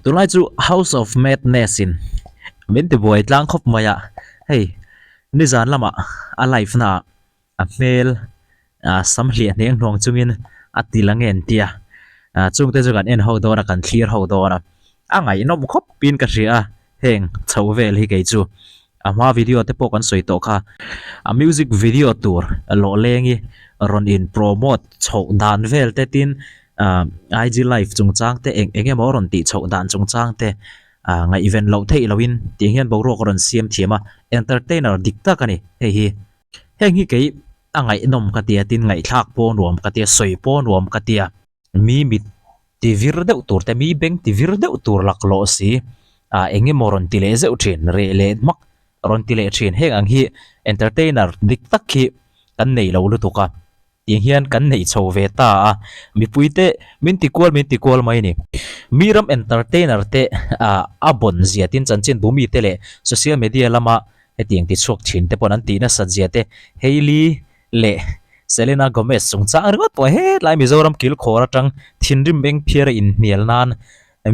Tunlai chu House of Madness in min ti buai tlang khawp mai a, hei nizan lamah a live na ah a hmel ah sam hliah hneng hnuang chungin a ti la nge an ti a, ah chungte chu kan en ho dawn a kan thlir ho dawn a, a ngaihnawm khawp in ka hria a heng chho vel hi kei chu a hma video te pawh kan sawi tawh kha a music video tur lawh leng i rawn in promote chhoh dan vel te tin ah IG live chungchang te eng eng emaw rawn tih chhoh dan chungchang te ah ngaihven loh theih loh in tih hian boruak a rawn siam thiam a entertainer dik tak a ni hei hi. Heng hi kei a ngaihnawm ka tia tin ngaihthlak pawh nuam ka tia sawi pawh nuam ka tia mi mit ti vir deuh tur te mi beng ti vir deuh tur laklawh si ah eng emaw rawn ti leh zeuh thin reh leh hmak rawn ti leh thin heng ang hi entertainer dik tak hi kan nei lo lutuk a. Tiang hian kan neih chho ve ta a, mipuite min ti kual min ti kual mai a ni. Mi ram entertainer te a bawn zia tin chanchin bu mite leh social media lama hetiang ti chhuak thin te pawn an tih nasat zia te Hailey leh Selena Gomez chungchang ringawt pawh hetlai Mizoram kilkhawr atang thinrim eng phiara inhnial nan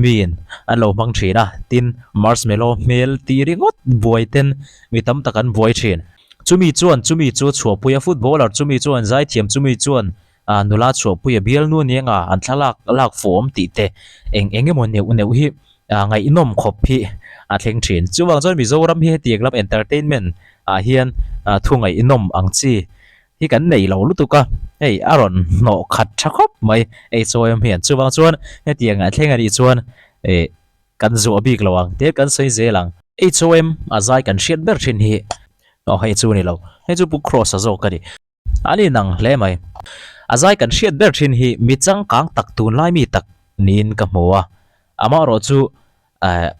Miin an lo hmang thin a, tin marshmallow hmel tih ringawt buai ten mi tam tak an buai thin. Chumi chuan chumi chu chhuahpui a footballer chumi chuan zaithiam chumi chuan ah nula chhuahpui a bialnu aniang a an thlalak lak fuh awm tih te eng eng emaw neuh neuh hi ah ngaihnawm khawp hi a thleng thin. Chuvang chuan Mizoram hi hetiang lam entertainment ah hian ah thu ngaihnawm ang chi hi kan nei lo lutuk a, hei a rawn hnawh khat tha khawp mai ei chawi awm hian chuvang chuan hetiang ah thleng anih chuan eh kan zuah bik lo ang te kan sawi zel ang. HOM a zai kan hriat ber thin hi aw hei chu ni lo hei chu Pu Cross a zawk a ni an inang hle mai a zai kan hriat ber thin hi mi changkang tak tunlai mi tak niin ka hmu a amaherawh chu eh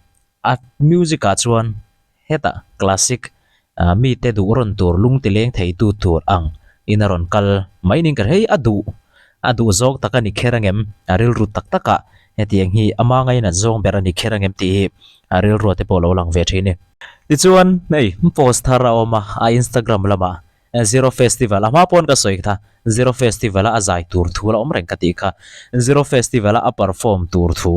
a music ah chuan Hetah classic mite duh rawn tur lung ti leng thei tu tur ang in a rawn kal mai ning ka hei a duh a duh zawk tak a ni kher angem a rilru tak tak ah hetiang hi ama ngainat zawng ber a ni kher angem tih hi a rilrua te pawh lo lang ve thin a ni. Tichuan hei post thar a awm a a Instagram lamah Zero Festival a hma pawn ka sawi kha Zero Festival a a zai tur thu la awm reng ka tih kha Zero Festival a a perform tur thu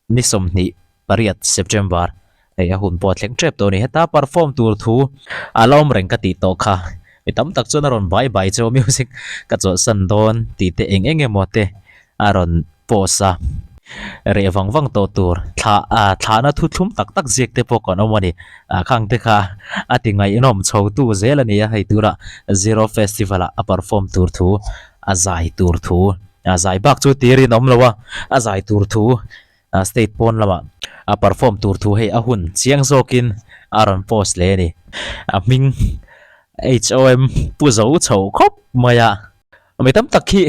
Ni 28 September, hei a hun pawh a thleng tep tawh a ni. Heta perform tur thu a la awm reng ka tih tawh kha. Mi tam tak chuan a rawn bai bai cheu a music ka chawlhsan dawn tih te eng eng emaw te a rawn post a. Reh vang vang tawh tur thla ah thlahna thu thlum tak tak ziak te pawh kan awm a ni. Ah khang te kha a ti ngaihnawm chho tu zel a ni a, hei turah Zero Festival ah a perform tur thu a zai tur thu. A zai bak chu tir in awm lo a, a zai tur thu state pawn lamah a perform tur thu hei a hun chiang zawkin a rawn post leh a ni. A hming HOM pu zo chho khawp mai a, mi tam tak hi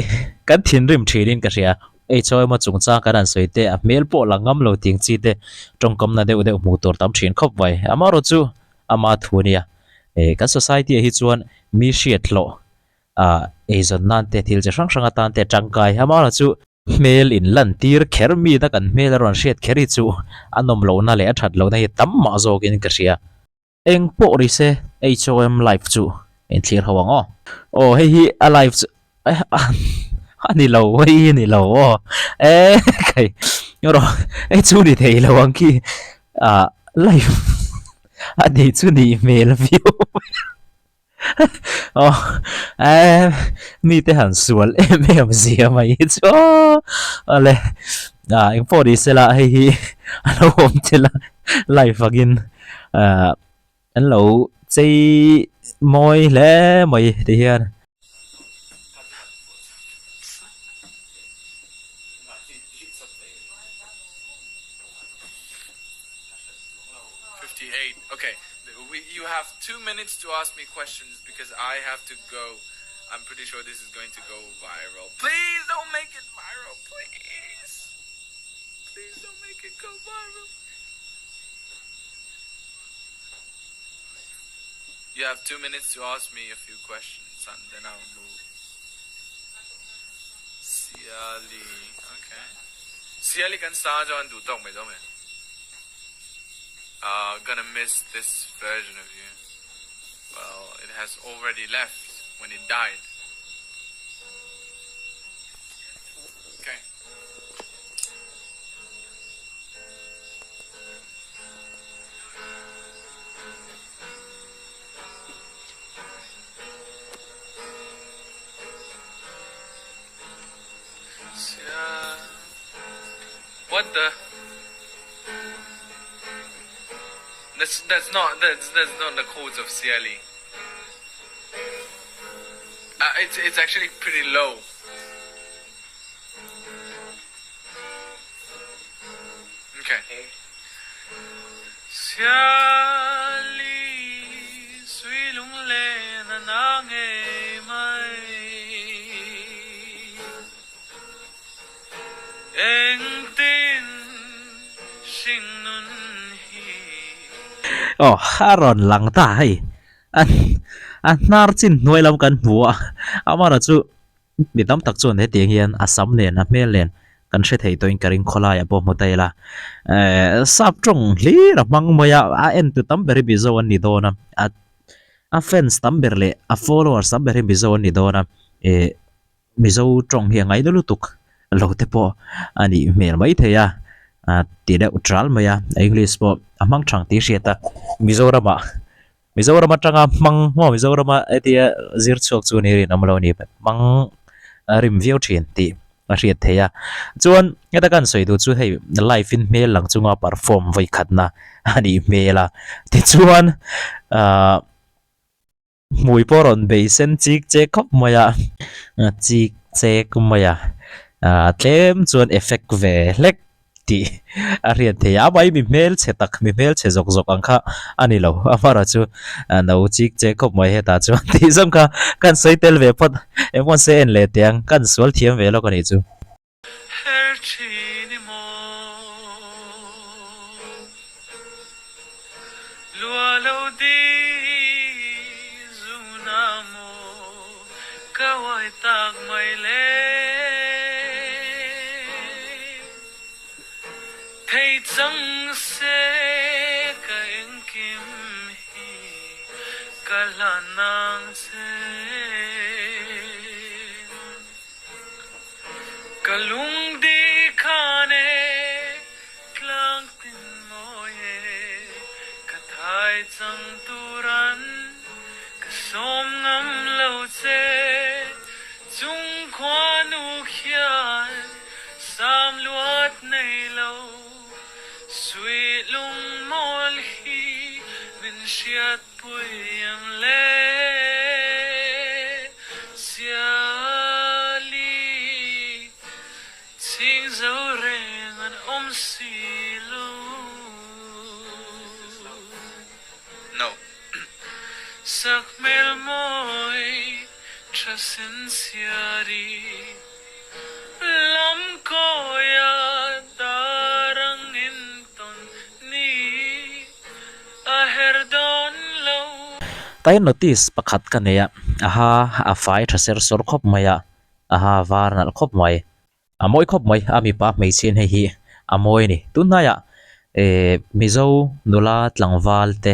kan thinrim thinin ka hria. HOM a chungchang kan han sawi te a hmel pawh la ngam lo ting chi te tawngkamna deuh deuh hmuh tur tam thin khawp mai. Amaherawhchu chu ama thu a nia, kan society ah hi chuan mi hriat hlawh ah eizawn nan te thil chi hrang hrang atan te tangkai amaherawh chu hmel in lan tir kher mi na kan hmel a rawn hriat kher hi chu a nawm lohna leh a that lohna hi tam mah zawk in ka hria. Eng pawh ri se HOM live chu in thlir ho ang aw. Aw hei hi a live chu a ni lo hei hi ni lo aw e kai rawh hei chu ni thei lo ang khi ah live a ni chu nih hmel viau mai. Aw eh mite han sual em em zia mai hi chu awle ah engpawh ni sela hei hi a lo awm thil a live angin ah an lo chei mawi hle mai ti hian. You have 2 minutes to ask me questions because I have to go. I'm pretty sure this is going to go viral. Please don't make it viral, please. Please don't make it go viral. You have 2 minutes to ask me a few questions and then I'll move. Siali, okay. Siali kan sa chuan duh tawk mai dawn em? Uh, gonna miss this version of you. Well, it has already left when it died. Okay. What the That's that's not that's that's not the chords of Siali. Uh, it's it's actually pretty low. Okay. Siali suilunglen a na ngei mai Engtin hringnun hi. Aw a rawn lang ta hei a a hnar chin hnuai lam kan hmu a amaherawh chu Mi tam tak chuan hetiang hian a sam nen a hmel nen kan hre thei tawhin ka ring khawlaiah pawh hmu ta ila. Ehh sap tawng hlir a hmang mai a, a entu tam ber hi Mizo an ni dawn a, a a fans tam ber leh a followers tam ber hi Mizo an ni dawn a, ehh Mizo tawng hi a ngaina lutuk lo te pawh a nih hmel mai thei a, a ti deuh ṭal mai a, English pawh a hmang ṭhang tih hriat a, Mizoramah Mizoram atanga hmang maw Mizorama hetia zir chhuak chu ni rinawm lo a ni hmang a rim viau thin tih a hriat theih a chuan heta kan sawi duh chu hei live in hmel lang chunga perform vawi khatna a nih hmel a tichuan ahh hmui pawh rawn bei sen chik chek khawp mai a chik chek mai a ahh tlem chuan effect ve hlek. tih a hriat theih a, amah hi mi hmelchhe tak, mi hmelchhe zawk zawk ang kha a ni lo, amaherawh chu no chik che khawp mai hetah chuan tih zawng kha kan sawi tel ve phawt, engpawh se en leh teh ang, kan sual thiam ve lawk a nih chu. Her thin i maw Lua lo di zuna maw ka uai tak mai le. Thei chang se ka engkim hi ka hlan nang che. Ka lungdi khan e tlang tin mawi e ka thai chang turan ka sawm ngam lo che. Chung khuanu khian sam luat nei lo, suih lung mawl hi min hriatpui em le? Siali chhing zo reng an awm si lo. No. Sak hmel mawi tha sen siari lam kawia dar ang in tawn ni a her dawn lo. Tain notice pakhat ka nei a, aha a fai tha ser sawr khawp mai a, aha var nalh khawp mai. A mawi khawp mai, a mipa hmeichhian hei hi a mawi a ni. Tunhnaiah eh Mizo nula tlangval te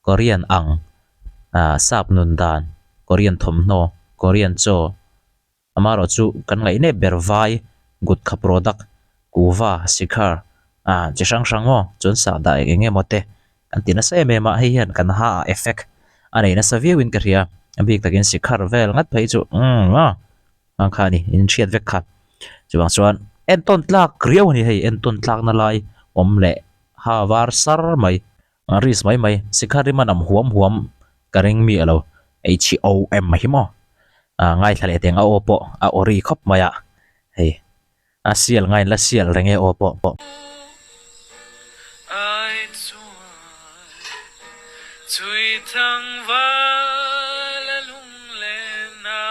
Korean ang ah sap nun dan, Korean thawmhnaw, Korean chaw, amaherawh chu kan ngaihnep ber vai gutkha product, kuva, sikhar ah chi hrang hrang maw chuan sah dah eng eng emaw te kan ti nasa em em a, hei hian kan ha ah effect a nei nasa viauin ka hria, a bik takin sikhar vel ngat phei chu umm maw. Ang kha a ni, in hriat vek kha. Chuvang chuan entawn tlak riau a ni hei, entawn tlakna lai awm leh ha var sar mai, risk mai mai, sikha rim a nam huam huam ka ring mi alo HOM hi maw ngaithla leh teng a aw pawh a ori khawp mai a hei. A sial ngain la sial reng e aw pawh pawh. Ai chuan chui thangval a lunglen a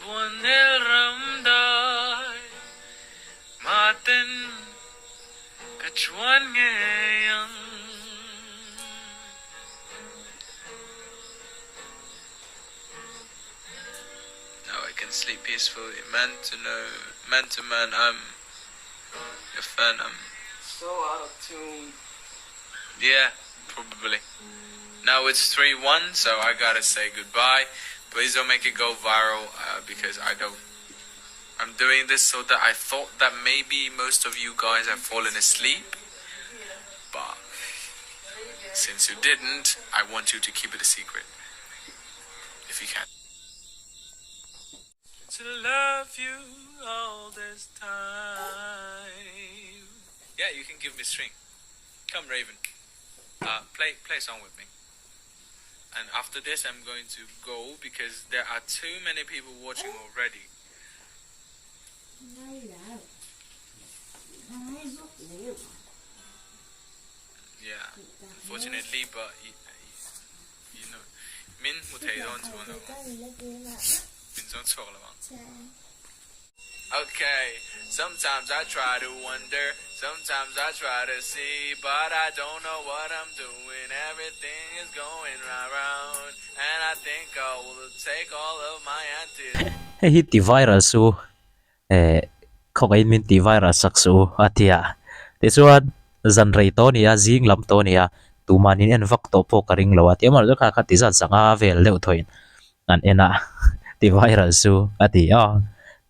buanel ram dai mahten ka chuan ngei ang. Now I can sleep peacefully Man to know Man to man I'm your fan I'm So out of tune. Yeah probably Now it's 3-1 so I gotta say goodbye Please don't make it go viral uh, because I don't I'm doing this so that I thought that maybe most of you guys have fallen asleep But since you didn't I want you to keep it a secret If you can. to love you all this time. Yeah, you can give me string. Come, Raven. Uh, play play a song with me. And after this, I'm going to go because there are too many people watching already. Yeah, unfortunately, but you, you know, min hmu thei dawn chuan lo min zawng chhuak lo ang. Okay, sometimes I try to wonder, sometimes I try to see, but I don't know what I'm doing. Everything is going round round, and I think I will take all of my anti. Hei hi ti viral su Eh, khawngaihin min tih viral sak suh u, a ti a. Tichuan, zan rei tawh a ni a, zing lam tawh a ni a, tuman in en vak tawh pawh ka ring lo a ti a. Amaherawhchu kha kha ti zat zanga vel deuh thawhin an en a, ti viral su a ti a,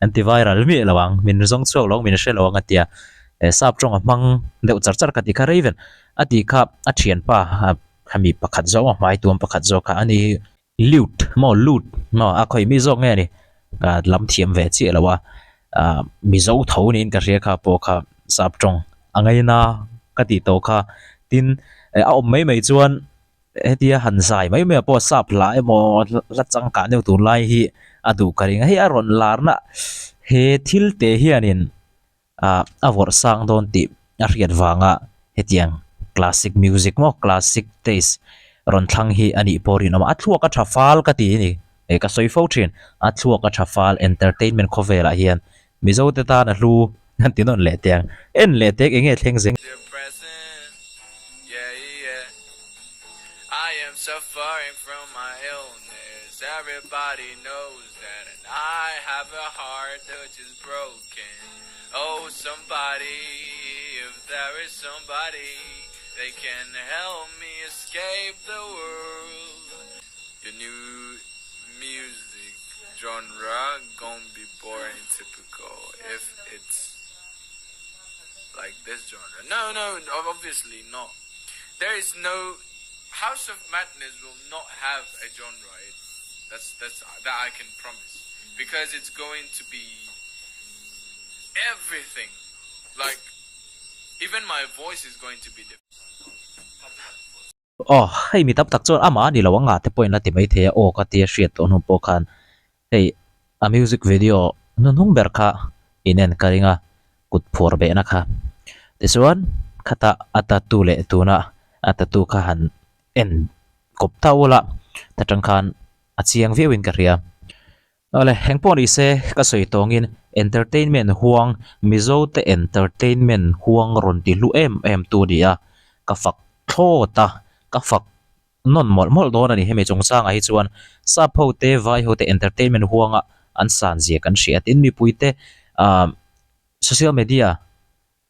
an ti viral miah lo ang, min zawng chhuak lo ang, min hre lo ang a ti a. Eh, sap tawng a hmang deuh char char ka ti kha rei vel a tih kha a thianpa khami pakhat zawk a hmai tuam pakhat zawk kha a ni. Lute maw lute maw a khawi mi zawk nge ni ah lam thiam ve chiah lo a ah mizo tho niin ka hria kha pawh kha sap tawng a ngaina ka tih tawh kha tin a awm mai mai chuan hetia han zai mai mai ah pawh sap hla emaw hla changkah deuh tunlai hi a duh ka ring a hei a rawn larna he thil te hianin. ah a vawrh sang dawn tih a hriat vanga hetiang classic music maw classic taste rawn thlang hi a nih pawh rinawm a, a thluak a tha fal ka ti a ni eh ka sawi fo thin a thluak a tha fal entertainment khawvelah hian Mizo te tan a hlu an ti nawn leh teh ang en leh teh eng nge thleng zel. Oh somebody if there is somebody they can help me escape the world Your new music genre gon be boring typical if it's like this genre No no obviously not There is no House of Madness will not have a genre it that's that's that I can promise because it's going to be everything like even my voice is going to be different. Aw, hei mi tam tak chuan amah a ni lo ang a te pawhin la ti mai thei a, aw ka tia hriat tawh hnu pawh khan hei a music video hnuhnung ber kha inen ka ring a, kut phuar behna kha. Tichuan khata a tattoo leh tuna a tattoo kha han en kawp ta ula ta tang khan a chiang viau in ka hria. Awle, eng pawh ni se ka sawi tawngin entertainment huang, Mizo te entertainment huang rawn ti hlu em em tu a ni a, ka fak thlawt a, ka fak nawn mawlh mawlh dawn a ni. Hemi chungchangah hi chuan sap ho te, vai ho te entertainment huanga an san zia kan hria. Tin, mipui te ah social media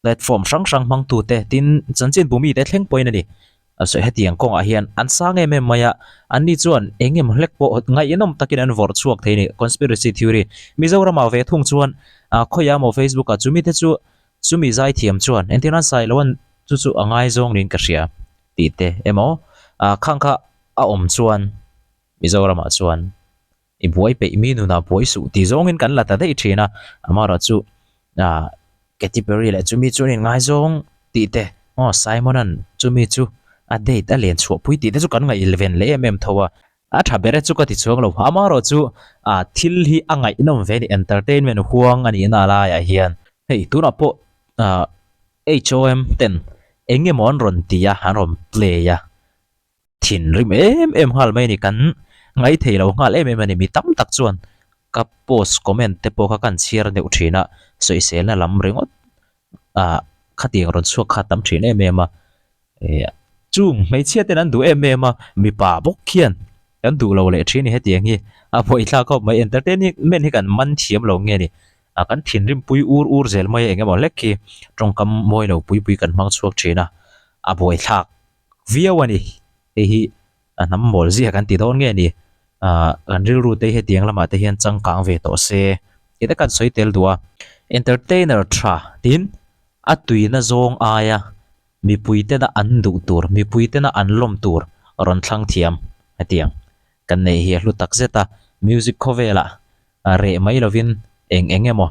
Platform hrang hrang hmangtute tin chanchinbu mite thleng pawhin a ni. A sawi hetiang kawngah hian an sang em em mai a, anni chuan eng emaw hlek pawh ngaihnawm takin an vawrh chhuak thei a ni, conspiracy theory. Mizoramah ve thung chuan khawiah emaw Facebook ah chumite chu chumi zaithiam chuan entir nan sai loh an chu chu a ngaizawng niin ka hria tih te emaw khang kha a awm chuan Mizoramah chuan I buai peih mi nunah buai suh tih zawngin kan la ta daih thin a, amaherawh chu ah Katy Perry leh chumi chu an inngaizawng tih te aw Simon-a'n chumi chu a date a len chhuahpui tih te chu kan ngaihven leh em em tho a, a tha ber e chu ka ti chuang lo, amaherawh chu ah thil hi a ngaihnawm ve a ni entertainment huang a nihna laiah hian hei tunah pawh ah HOM ten eng emaw an rawn ti a an rawn play a. Thinrim em em nghal mai a ni, kan ngaithei lo nghal em em a ni. Mi tam tak chuan ka post comment te pawh kha kan chhiar deuh thin a, sawiselna lam ringawt ah khatiang rawn chhuak kha tam thin em em a. Eh chung hmeichhia ten an duh em em a, mipa bawk khian kan duh lo leh thin a ni hetiang hi. A buaithlak khawp mai, entertainment hi kan man thiam lo nge ni. Ah kan thinrim pui ur ur zel mai a, eng emaw hlek hi tawngkam mawi lo pui pui kan hmang chhuak thin a, a buaithlak. viau a ni. Hei hi a hnam mawl zia kan ti dawn nge ni? Ahh kan rilru te hetiang lamah te hian changkang ve tawh se tih te kan sawi tel duh a. Entertainer tha tin a tuina zawng aia mipui tena an duh tur, mipui tena an lawm tur rawn thlang thiam hetiang kan neih hi a hlu tak zet a. Music khawvelah. Reh mai lovin eng eng emaw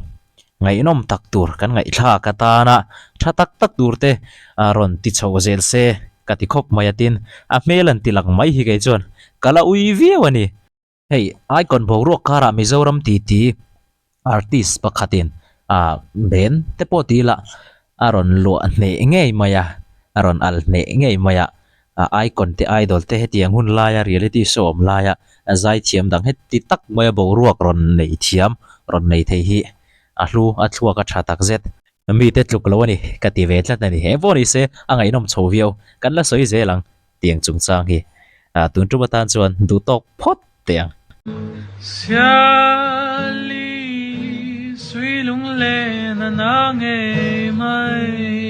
ngaihnawm tak tur kan ngaihthlak atana tha tak tak tur te rawn ti chho zel se ka ti khawp mai a tin a hmel an ti lang mai hi kei chuan ka la ui viau a ni. Hei Icon boruak karah Mizoram titi artist pakhatin ah ben te pawh ti ila a rawn luah hneh ngei mai a, a rawn al hneh ngei mai a, icon te idol te hetiang hun laia reality show awm laia zaithiam dang heti tak maia boruak rawn nei thiam rawn nei thei hi a hlu a thluak a tha tak zet. Mite tluk lo a ni ka ti ve tlat a ni. Eng pawh ni se a ngaihnawm chho viau kan la sawi zel ang tiang chungchang hi tun tum atan chuan duh tawk phawt teh ang. Siali sui lung len a na ngei mai.